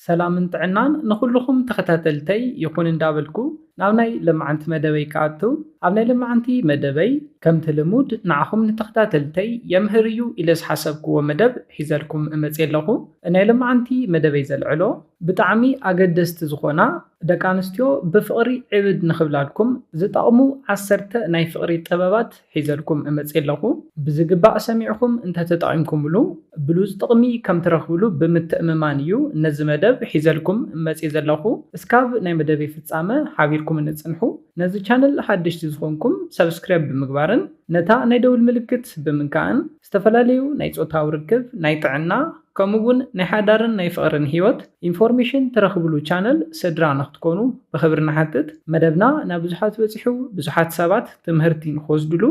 ሰላምን ጥዕናን ንኹልኹም ተኸታተልተይ ይኹን እንዳበልኩ ናብ ናይ ለማዓንቲ መደበይ ክኣቱ፣ ኣብ ናይ ለማዓንቲ መደበይ ከምቲ ልሙድ ንዓኹም ንተኸታተልተይ የምህር እዩ ኢለ ዝሓሰብክዎ መደብ ሒዘልኩም እመጽእ ኣለኹ። ናይ ለማዓንቲ መደበይ ዘልዕሎ ብጣዕሚ ኣገደስቲ ዝኾና ደቂ ኣንስትዮ ብፍቕሪ ዕብድ ንኽብላልኩም ዝጠቕሙ ዓሰርተ ናይ ፍቕሪ ጥበባት ሒዘልኩም እመጽእ ኣለኹ። ብዝግባእ ሰሚዕኹም እንተተጠቒምኩምሉ ብሉጽ ጥቕሚ ከም ትረኽብሉ ብምትእምማን እዩ ነዚ መደብ ሒዘልኩም መጽእ ዘለኹ። እስካብ ናይ መደበይ ፍጻመ ሓቢርኩም ንጽንሑ። ነዚ ቻነል ሓደሽቲ ዝኾንኩም ሰብስክራይብ ብምግባርን ነታ ናይ ደውል ምልክት ብምንካእን ዝተፈላለዩ ናይ ጾታዊ ርክብ፣ ናይ ጥዕና፣ ከምኡ እውን ናይ ሓዳርን ናይ ፍቕርን ህይወት ኢንፎርሜሽን ትረኽብሉ ቻነል ስድራ ንክትኮኑ ብኽብሪ ንሓትት። መደብና ናብ ብዙሓት በጺሑ፣ ብዙሓት ሰባት ትምህርቲ ንክወስድሉ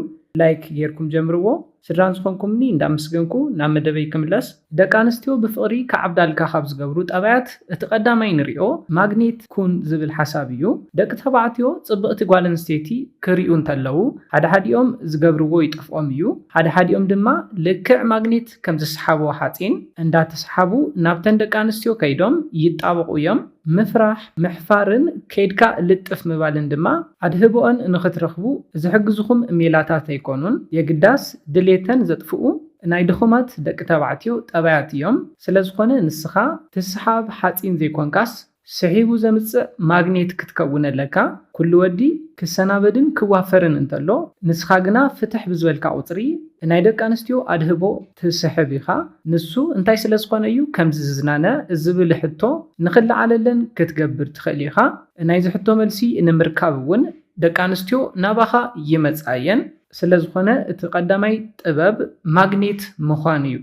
ላይክ ጌርኩም ጀምርዎ። ስድራን ዝኾንኩምኒ እንዳመስገንኩ ናብ መደበይ ክምለስ። ደቂ ኣንስትዮ ብፍቕሪ ክዓብዳልካ ካብ ዝገብሩ ጠባያት እቲ ቀዳማይ ንሪኦ ማግኔት ኩን ዝብል ሓሳብ እዩ። ደቂ ተባዕትዮ ጽብቕቲ ጓል ኣንስተይቲ ክሪኡ እንተለዉ ሓደ ሓዲኦም ዝገብርዎ ይጠፍኦም እዩ። ሓደ ሓዲኦም ድማ ልክዕ ማግኔት ከም ዝሰሓብዎ ሓፂን እንዳተሰሓቡ ናብተን ደቂ ኣንስትዮ ከይዶም ይጣበቑ እዮም። ምፍራሕ፣ ምሕፋርን ከይድካ ልጥፍ ምባልን ድማ ኣድህቦኦን ንኽትረኽቡ ዝሕግዝኹም ሜላታት ኣይኮኑን። የግዳስ ድሌተን ዘጥፍኡ ናይ ድኹማት ደቂ ተባዕትዮ ጠባያት እዮም። ስለ ዝኾነ ንስኻ ትስሓብ ሓፂን ዘይኮንካስ ስሒቡ ዘምጽእ ማግኔት ክትከውን ኣለካ። ኩሉ ወዲ ክሰናበድን ክዋፈርን እንተሎ ንስኻ ግና ፍትሕ ብዝበልካ ቁፅሪ ናይ ደቂ ኣንስትዮ ኣድህቦ ትስሕብ ኢኻ። ንሱ እንታይ ስለ ዝኾነ እዩ ከምዚ ዝዝናነ ዝብል ሕቶ ንኽለዓለለን ክትገብር ትኽእል ኢኻ። ናይዚ ሕቶ መልሲ ንምርካብ እውን ደቂ ኣንስትዮ ናባኻ ይመጻ እየን። ስለ ዝኾነ እቲ ቀዳማይ ጥበብ ማግኔት ምዃን እዩ።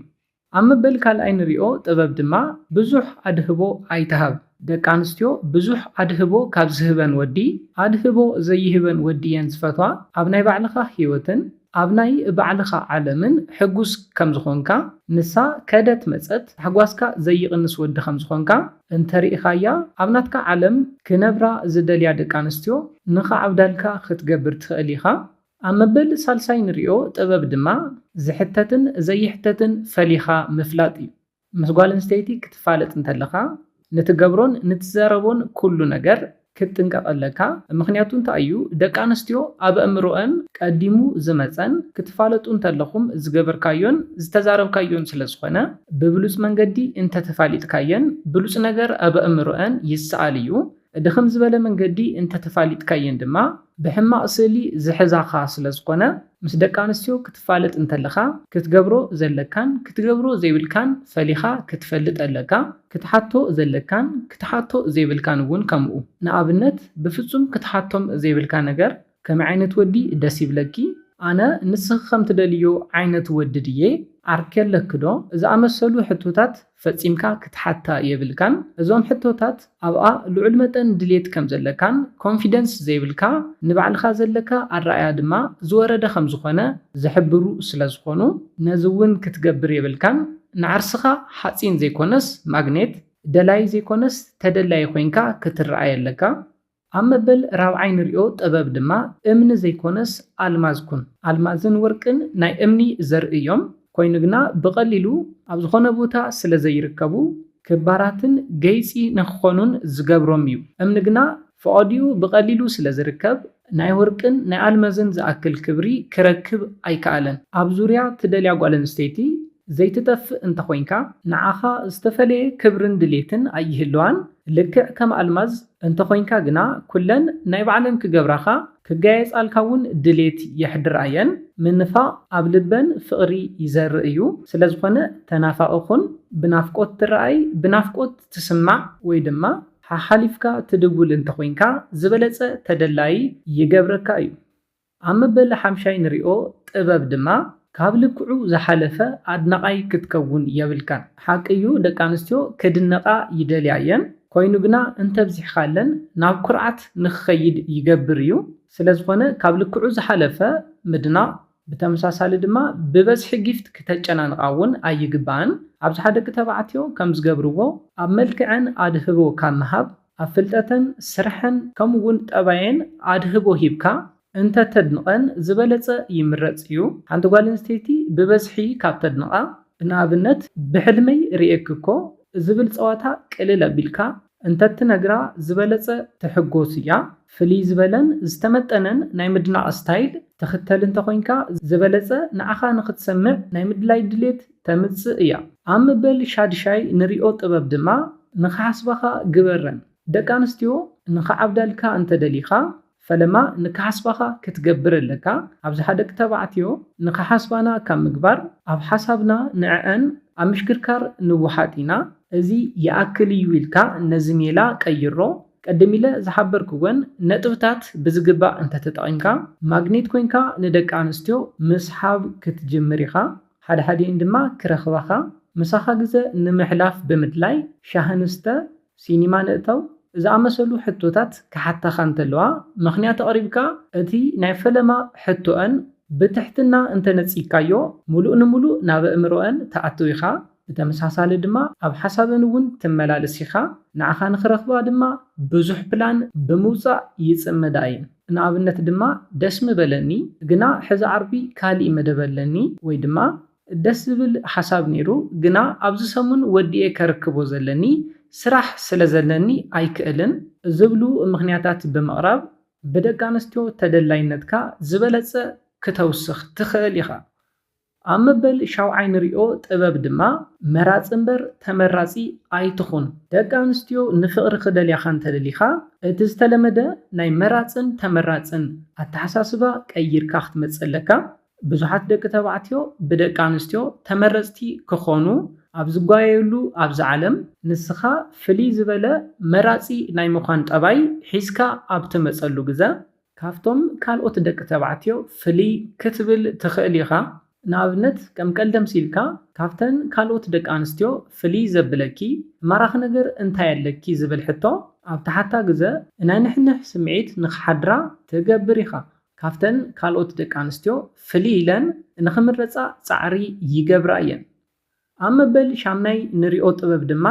ኣብ መበል ካልኣይ ንሪኦ ጥበብ ድማ ብዙሕ ኣድህቦ ኣይትሃብ። ደቂ ኣንስትዮ ብዙሕ ኣድህቦ ካብ ዝህበን ወዲ ኣድህቦ ዘይህበን ወዲ እየን ዝፈትዋ። ኣብ ናይ ባዕልኻ ህይወትን ኣብ ናይ ባዕልኻ ዓለምን ሕጉስ ከም ዝኾንካ፣ ንሳ ከደት መጸት ታሕጓስካ ዘይቕንስ ወዲ ከም ዝኾንካ እንተሪኢኻያ፣ ኣብ ናትካ ዓለም ክነብራ ዝደልያ ደቂ ኣንስትዮ ንኽዓብዳልካ ክትገብር ትኽእል ኢኻ። ኣብ መበል ሳልሳይ ንሪኦ ጥበብ ድማ ዝሕተትን ዘይሕተትን ፈሊኻ ምፍላጥ እዩ። ምስ ጓል ኣንስተይቲ ክትፋለጥ እንተለኻ ንትገብሮን ንትዛረቦን ኩሉ ነገር ክትጥንቀቕ ኣለካ። ምኽንያቱ እንታይ እዩ? ደቂ ኣንስትዮ ኣብ ኣእምሮአን ቀዲሙ ዝመጸን ክትፋለጡ እንተለኹም ዝገበርካዮን ዝተዛረብካዮን ስለ ዝኾነ ብብሉጽ መንገዲ እንተተፋሊጥካየን ብሉጽ ነገር ኣብ ኣእምሮአን ይሰኣል እዩ። ድኽም ዝበለ መንገዲ እንተተፋሊጥካየን ድማ ብሕማቕ ስእሊ ዝሕዛኻ ስለ ዝኾነ ምስ ደቂ ኣንስትዮ ክትፋለጥ እንተለኻ ክትገብሮ ዘለካን ክትገብሮ ዘይብልካን ፈሊኻ ክትፈልጥ ኣለካ። ክትሓቶ ዘለካን ክትሓቶ ዘይብልካን እውን ከምኡ። ንኣብነት ብፍጹም ክትሓቶም ዘይብልካ ነገር ከመይ ዓይነት ወዲ ደስ ይብለኪ? ኣነ ንስኺ ከም ትደልዮ ዓይነት ወዲ ድየ? ዓርኪ ኣለኪ ዶ? ዝኣመሰሉ ሕቶታት ፈጺምካ ክትሓታ የብልካን። እዞም ሕቶታት ኣብኣ ልዑል መጠን ድሌት ከም ዘለካን ኮንፊደንስ ዘይብልካ ንባዕልኻ ዘለካ ኣረኣያ ድማ ዝወረደ ከም ዝኾነ ዝሕብሩ ስለ ዝኾኑ ነዚ እውን ክትገብር የብልካን። ንዓርስኻ ሓፂን ዘይኮነስ ማግኔት፣ ደላይ ዘይኮነስ ተደላይ ኮይንካ ክትረኣይ ኣለካ። ኣብ መበል ራብዓይ ንሪኦ ጥበብ ድማ እምኒ ዘይኮነስ ኣልማዝ ኩን። ኣልማዝን ወርቅን ናይ እምኒ ዘርኢ እዮም። ኮይኑ ግና ብቐሊሉ ኣብ ዝኾነ ቦታ ስለ ዘይርከቡ ክባራትን ገይፂ ንክኾኑን ዝገብሮም እዩ። እምኒ ግና ፈቐዲኡ ብቐሊሉ ስለ ዝርከብ ናይ ወርቅን ናይ ኣልመዝን ዝኣክል ክብሪ ክረክብ ኣይከኣለን። ኣብ ዙርያ ትደልያ ጓል ኣንስተይቲ ዘይትጠፍእ እንተኾይንካ ንዓኻ ዝተፈለየ ክብርን ድሌትን ኣይህልዋን። ልክዕ ከም ኣልማዝ እንተኾይንካ ግና ኩለን ናይ ባዕለን ክገብራኻ ክጋየጻልካ እውን ድሌት የሕድራ እየን። ምንፋቕ ኣብ ልበን ፍቕሪ ይዘርእ እዩ። ስለ ዝኾነ ተናፋቒ ኩን። ብናፍቆት ትረኣይ፣ ብናፍቆት ትስማዕ ወይ ድማ ሓሓሊፍካ ትድውል እንተኾይንካ ዝበለጸ ተደላይ ይገብረካ እዩ። ኣብ መበል ሓምሻይ ንሪኦ ጥበብ ድማ ካብ ልክዑ ዝሓለፈ ኣድናቓይ ክትከውን የብልካን። ሓቂ እዩ ደቂ ኣንስትዮ ክድነቓ ይደልያ እየን። ኮይኑ ግና እንተብዚሕካለን ናብ ኩርዓት ንክኸይድ ይገብር እዩ። ስለ ዝኾነ ካብ ልክዑ ዝሓለፈ ምድናቕ ብተመሳሳሊ ድማ ብበዝሒ ጊፍት ክተጨናንቓ እውን ኣይግባእን። ኣብዝሓ ደቂ ተባዕትዮ ከም ዝገብርዎ ኣብ መልክዐን ኣድህቦ ካብ ምሃብ ኣብ ፍልጠተን ስርሐን ከምኡ እውን ጠባየን ኣድህቦ ሂብካ እንተተድንቐን ዝበለጸ ይምረጽ እዩ። ሓንቲ ጓል ኣንስተይቲ ብበዝሒ ካብ ተድንቓ፣ ንኣብነት ብሕልመይ ርእየኪ እኮ ዝብል ጸዋታ ቅልል ኣቢልካ እንተትነግራ ዝበለጸ ትሕጎስ እያ። ፍልይ ዝበለን ዝተመጠነን ናይ ምድናቕ ስታይል ትኽተል እንተኾይንካ ዝበለጸ ንዓኻ ንኽትሰምዕ ናይ ምድላይ ድሌት ተምጽእ እያ። ኣብ ምበል ሻድሻይ ንሪኦ ጥበብ ድማ ንኽሓስባኻ ግበረን። ደቂ ኣንስትዮ ንኽዓብዳልካ እንተደሊኻ ፈለማ ንክሓስባኻ ክትገብር ኣለካ። ኣብዝሓ ደቂ ተባዕትዮ ንክሓስባና ካብ ምግባር ኣብ ሓሳብና ንዕዐን ኣብ ምሽክርካር ንወሓጥ ኢና። እዚ ይኣክል እዩ ኢልካ ነዚ ሜላ ቀይሮ። ቀድም ኢለ ዝሓበርክወን ነጥብታት ብዝግባእ እንተተጠቒምካ ማግኔት ኮይንካ ንደቂ ኣንስትዮ ምስሓብ ክትጅምር ኢኻ። ሓድሓዲኤን ድማ ክረኽባኻ ምሳኻ ግዘ ንምሕላፍ ብምድላይ ሻሂ ንስተ፣ ሲኒማ ንእተው ዝኣመሰሉ ሕቶታት ክሓታኻ እንተለዋ ምኽንያት ኣቕሪብካ እቲ ናይ ፈለማ ሕቶኣን ብትሕትና እንተነጺግካዮ ምሉእ ንምሉእ ናብ ኣእምሮኣን ትኣቱ ኢኻ። ብተመሳሳሊ ድማ ኣብ ሓሳበን እውን ትመላለስ ኢኻ። ንዓኻ ንኽረኽባ ድማ ብዙሕ ፕላን ብምውጻእ ይጽመዳ እየን። ንኣብነት ድማ ደስ ምበለኒ ግና ሕዚ ዓርቢ ካሊእ መደብ ኣለኒ ወይ ድማ ደስ ዝብል ሓሳብ ነይሩ ግና ኣብዚ ሰሙን ወዲኤ ከርክቦ ዘለኒ ስራሕ ስለ ዘለኒ ኣይክእልን ዝብሉ ምኽንያታት ብምቕራብ ብደቂ ኣንስትዮ ተደላይነትካ ዝበለጸ ክተውስኽ ትኽእል ኢኻ። ኣብ መበል ሻውዓይ ንሪኦ ጥበብ ድማ መራጺ እምበር ተመራጺ ኣይትኹን። ደቂ ኣንስትዮ ንፍቕሪ ክደልያኻ እንተደሊኻ እቲ ዝተለመደ ናይ መራጽን ተመራጽን ኣተሓሳስባ ቀይርካ ክትመጽእ ኣለካ። ብዙሓት ደቂ ተባዕትዮ ብደቂ ኣንስትዮ ተመረጽቲ ክኾኑ ኣብ ዝጓየየሉ ኣብዚ ዓለም ንስኻ ፍልይ ዝበለ መራጺ ናይ ምዃን ጠባይ ሒዝካ ኣብ ትመጸሉ ግዘ ካብቶም ካልኦት ደቂ ተባዕትዮ ፍልይ ክትብል ትኽእል ኢኻ። ንኣብነት ከም ቀልዲ ኣምሲልካ ካብተን ካልኦት ደቂ ኣንስትዮ ፍልይ ዘብለኪ ማራኺ ነገር እንታይ ኣለኪ ዝብል ሕቶ ኣብ ትሓታ ግዘ ናይ ንሕንሕ ስምዒት ንኽሓድራ ትገብር ኢኻ። ካብተን ካልኦት ደቂ ኣንስትዮ ፍልይ ኢለን ንኽምረጻ ጻዕሪ ይገብራ እየን። ኣብ መበል ሻምናይ ንሪኦ ጥበብ ድማ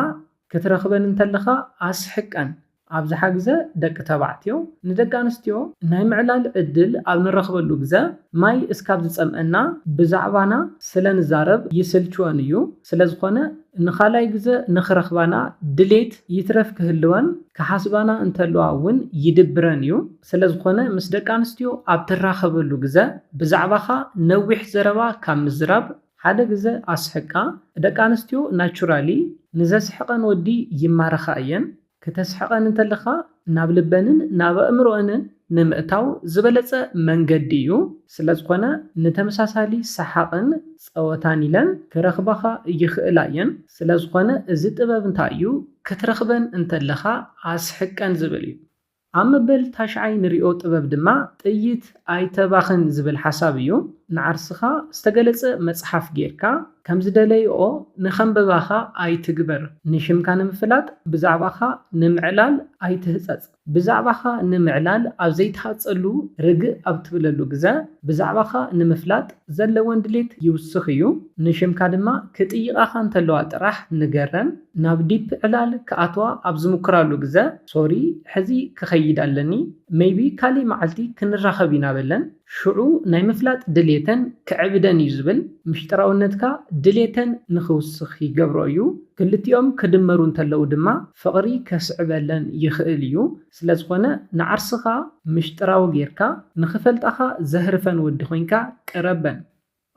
ክትረኽበን እንተለኻ ኣስሕቀን። ኣብዝሓ ግዘ ደቂ ተባዕትዮ ንደቂ ኣንስትዮ ናይ ምዕላል ዕድል ኣብ ንረኽበሉ ግዘ ማይ እስካብ ዝጸምአና ብዛዕባና ስለ ንዛረብ ይስልችወን እዩ። ስለ ዝኾነ ንኻልኣይ ግዘ ንኽረኽባና ድሌት ይትረፍ ክህልወን ክሓስባና እንተለዋ እውን ይድብረን እዩ። ስለ ዝኾነ ምስ ደቂ ኣንስትዮ ኣብ ትራኸበሉ ግዘ ብዛዕባኻ ነዊሕ ዘረባ ካብ ምዝራብ ሓደ ግዘ ኣስሕቃ። ደቂ ኣንስትዮ ናቹራሊ ንዘስሕቐን ወዲ ይማረኻ እየን። ክተስሕቐን እንተለኻ ናብ ልበንን ናብ ኣእምሮአንን ንምእታው ዝበለጸ መንገዲ እዩ። ስለ ዝኾነ ንተመሳሳሊ ሰሓቕን ጸወታን ኢለን ክረኽባኻ ይኽእላ እየን። ስለ ዝኾነ እዚ ጥበብ እንታይ እዩ? ክትረኽበን እንተለኻ ኣስሕቀን ዝብል እዩ። ኣብ መበል ታሽዓይ ንሪኦ ጥበብ ድማ ጥይት ኣይተባኽን ዝብል ሓሳብ እዩ። ንዓርስኻ ዝተገለጸ መጽሓፍ ጌርካ ከም ዝደለይኦ ንኸንብባኻ ኣይትግበር። ንሽምካ ንምፍላጥ ብዛዕባኻ ንምዕላል ኣይትህጸጽ። ብዛዕባኻ ንምዕላል ኣብ ዘይትሃጸሉ ርግእ ኣብ ትብለሉ ግዘ ብዛዕባኻ ንምፍላጥ ዘለወን ድሌት ይውስኽ እዩ። ንሽምካ ድማ ክጥይቓኻ እንተለዋ ጥራሕ ንገረን። ናብ ዲፕ ዕላል ክኣትዋ ኣብ ዝምክራሉ ግዘ ሶሪ ሕዚ ክኸይድ ኣለኒ፣ ሜይቢ ካሊእ መዓልቲ ክንራኸብ ኢና በለን። ሽዑ ናይ ምፍላጥ ድሌተን ክዕብደን እዩ ዝብል። ምሽጥራውነትካ ድሌተን ንኽውስኽ ይገብሮ እዩ። ክልቲኦም ክድመሩ እንተለዉ ድማ ፍቕሪ ከስዕበለን ይኽእል እዩ። ስለ ዝኾነ ንዓርስኻ ምሽጥራዊ ጌርካ ንኽፈልጣኻ ዘህርፈን ወዲ ኮይንካ ቅረበን።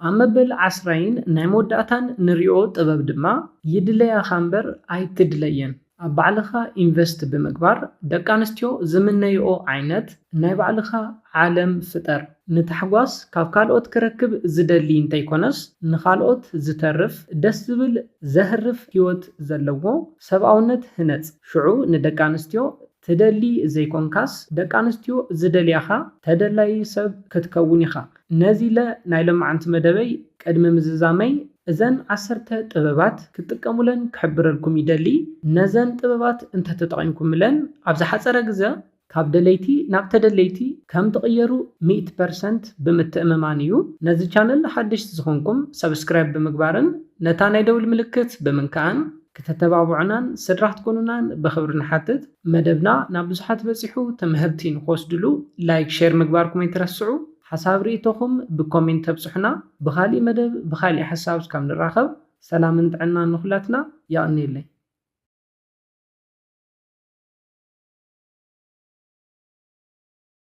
ኣብ መበል ዓስራይን ናይ መወዳእታን ንሪኦ ጥበብ ድማ ይድለያኻ እምበር ኣይትድለየን። ኣብ ባዕልኻ ኢንቨስት ብምግባር ደቂ ኣንስትዮ ዝምነይኦ ዓይነት ናይ ባዕልኻ ዓለም ፍጠር። ንታሕጓስ ካብ ካልኦት ክረክብ ዝደሊ እንተይኮነስ ንኻልኦት ዝተርፍ ደስ ዝብል ዘህርፍ ህይወት ዘለዎ ሰብኣውነት ህነጽ። ሽዑ ንደቂ ኣንስትዮ ትደሊ ዘይኮንካስ ደቂ ኣንስትዮ ዝደልያኻ ተደላዪ ሰብ ክትከውን ኢኻ። ነዚ ኢለ ናይ ሎማዓንቲ መደበይ ቅድሚ ምዝዛመይ እዘን ዓሰርተ ጥበባት ክትጥቀሙለን ክሕብረልኩም ይደሊ። ነዘን ጥበባት እንተተጠቒምኩምለን ኣብ ዝሓጸረ ግዘ ካብ ደለይቲ ናብ ተደለይቲ ከም ትቕየሩ ሚእቲ ፐርሰንት ብምትእምማን እዩ። ነዚ ቻነል ሓደሽቲ ዝኾንኩም ሰብስክራይብ ብምግባርን ነታ ናይ ደውል ምልክት ብምንካእን ክተተባብዑናን ስድራ ክትኮኑናን ብኽብሪ ንሓትት። መደብና ናብ ብዙሓት በጺሑ ትምህርቲ ንክወስድሉ ላይክ ሼር ምግባርኩም ኣይትረስዑ። ሓሳብ ርእይቶኹም ብኮሜንት ተብጽሑና። ብኻሊእ መደብ ብኻሊእ ሓሳብ እስካብ ንራኸብ ሰላምን ጥዕናን ንኹላትና። የቐንየለይ።